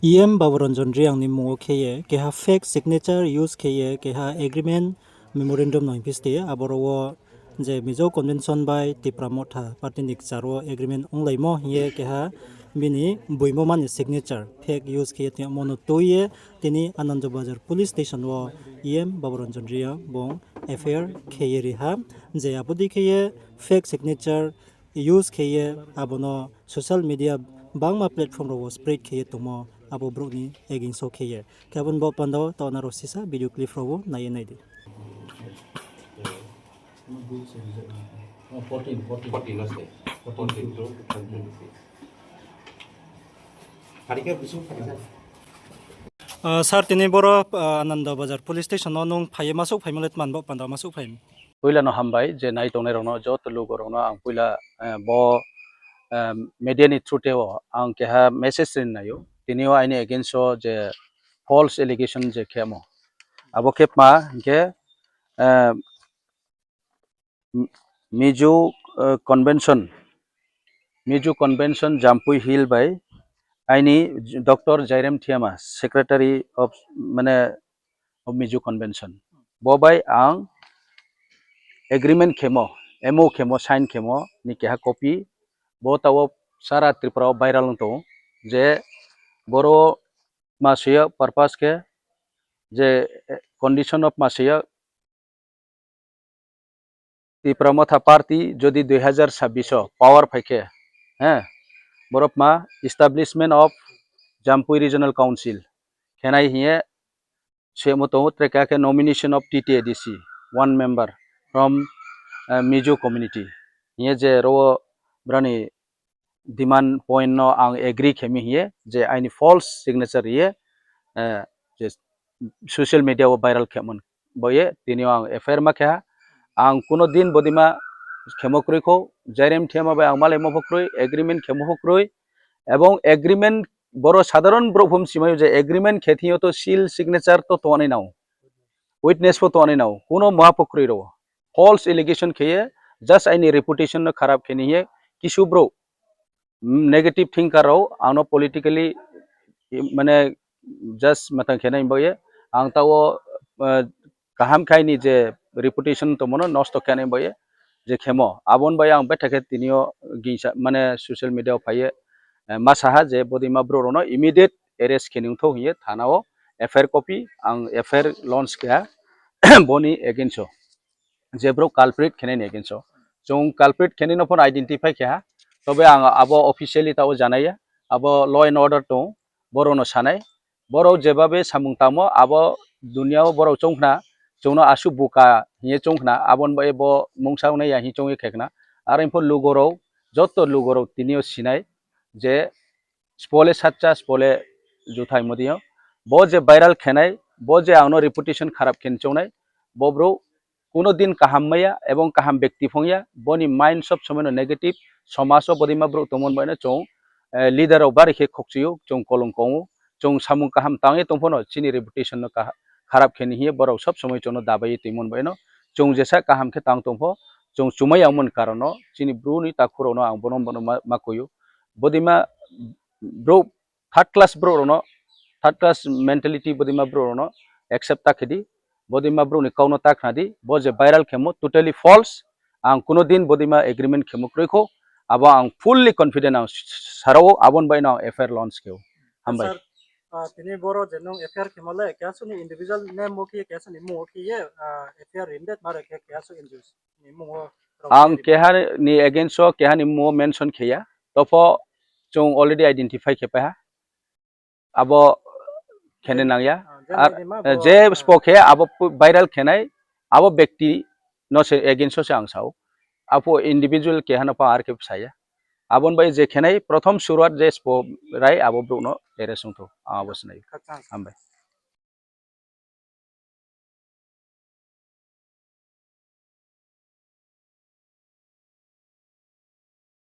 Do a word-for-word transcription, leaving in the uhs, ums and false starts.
E M Baburanjan Reang ni mmung wo khe ye keha fake signature use khe ye keha agreement memorandum no hingphi ste, aboro wo je Mizo Convention bai Tipra Motha party ni kchar wo agreement onglaimo hing ye keha bini boimo mani signature fake use khe ye tongmo no tui ye tini Anando Bazar police station wo E M Baburanjan Reang bung F I R khe ye ri ha, je abo dei khe ye fake signature use khe ye abo no social media bangma platform rao wo spread khe ye tongmo abo brouh ni against wo khe ye. Khe abo ni baoh panda wo taoh nrao sisa video clip rao wo nai ye nai di. Sir, tini boro Anando Bazar police station no nung phai ye ma souhphaimo le tma ni baoh panda wo ma souhphai mi? Poila no hambai je nai tongnai rao no, joto lugo rao no ang poila bo media ni through te wo ang keha message ri nai ou. Tini yo aini against wo je false allegation je khemo, abo khe tma hing khe Mizo Convention, Mizo Convention Jampui Hill bai aini Doctor Jairem Thiama, Secretary of, mane, of Mizo Convention, bo bai ang agreement khemo, M O khemo, sign khemo ni keha copy, bo taoh wo sara Tripura wo viral ong tong ou, je boro ma se yo purpose khe, je condition of ma se yo Tipra Motha party jodi dui hazar sabbish wo power phai khe, boro tma establishment of Jampui Regional Council khenai hing ye semo tong ou, tre keha khe nomination of T T A D C, one member from Mizo community hing ye je ro wo brao ni demand point no ang agree khe mi hing ye je aini false signature ri ye social media wo viral khemo ni baoh ye tini yo ang F I R ma khe ha. Ang kuno din bodeima khemo kroi khou, Jairem Thiama bai ang malaimo pho kroi, agreement khemo pho kroi, ebong agreement boro sadharon brouh pho msimai ou je agreement khe thing yo to seal signature to tongnai nang ou, witness pho tongnai nang ou, kuno muha pho kroi rao wo. False allegation khe ye just aini reputation no kharap khe ni hing ye kisu brouh negative thinker rao ang no politically, mane, just matang khe nai baoh ye, ang taoh wo kaham khe aini je reputation tongmo no nosto khe nai baoh ye je khemo, abo ni baoh ye ang betha khe tini yo gingsa, mane, social media wo phai ye ma sa ha je bodeima brouh rao no immediate arrest khe ni ongthou hing ye thana wo F I R copy, ang F I R launch khe ha. Bo ni against wo, je brouh culprit khenai ni against wo, chung culprit khenai no pho identify khe ha, tobe ang abo officially taoh wo janai ya, abo law and order tong, borao no sanai, borao jebabe samung tangmo abo dunia wo borao choung khna, chung no asuh buka hing ye choung khna, abo ni baoh ye bo mungsa ongnai ya hing choung ye khe khna. Are pho lugo rao, joto lugo rao tini yo sinai je spo le sacha, spo le juthai mo di yo. Bo je viral khenai, bo je ang no reputation kharap khe ni choungnai, bo brouh kuno din kaham mai ya ebong kaham bekti phung ya, bo ni mind sob somoi no negative, somaj wo bodeima brouh tongmo ni baoh no chung leader rao bari khe khokchi ou, chung kolong kong ou, chung samung kaham tang ye tong pho no chini reputation no kharap khe ni hing ye borao sob somoi chung no dabai ye tongmo ni baoh no, chung jesa kaham khe tang tong pho, chung chumai yangmo ni karon no chini Bru ni takhu rao no ang bono bono ma koi ou. Bodeima brouh, third class brouh rao no, third class mentality bodeima brouh rao no accept ta khe di, bodeima brouh ni kau no ta khna di, bo je viral khemo totally false, ang kuno din bodeima agreement khemo kroi khou, abo ang fully confident ang sa rao ou, abo ni baoh no ang F I R launch khe ou. Hambai. Tini boro je nung F I R khemo le keha suh ni individual name wo khe ye, keha suh ni mmung wo khe ye F I R rim de, mare khe keha suh N G O ni mmung wo? Ang keha ni against wo keha ni mmung wo mention khe ya, to pho chung already identify khe pai ha. Abo khe ni nang ya. Je spo khe abo viral khenai, abo bekti no se against wo se ang sa ou. Aphuh individual keha no pho ar khe sa ya. Abo ni baoh ye je khenai prothom suruat je spo rai abo brouh no arrest ong thou, ang abo sinai ou. Hambai.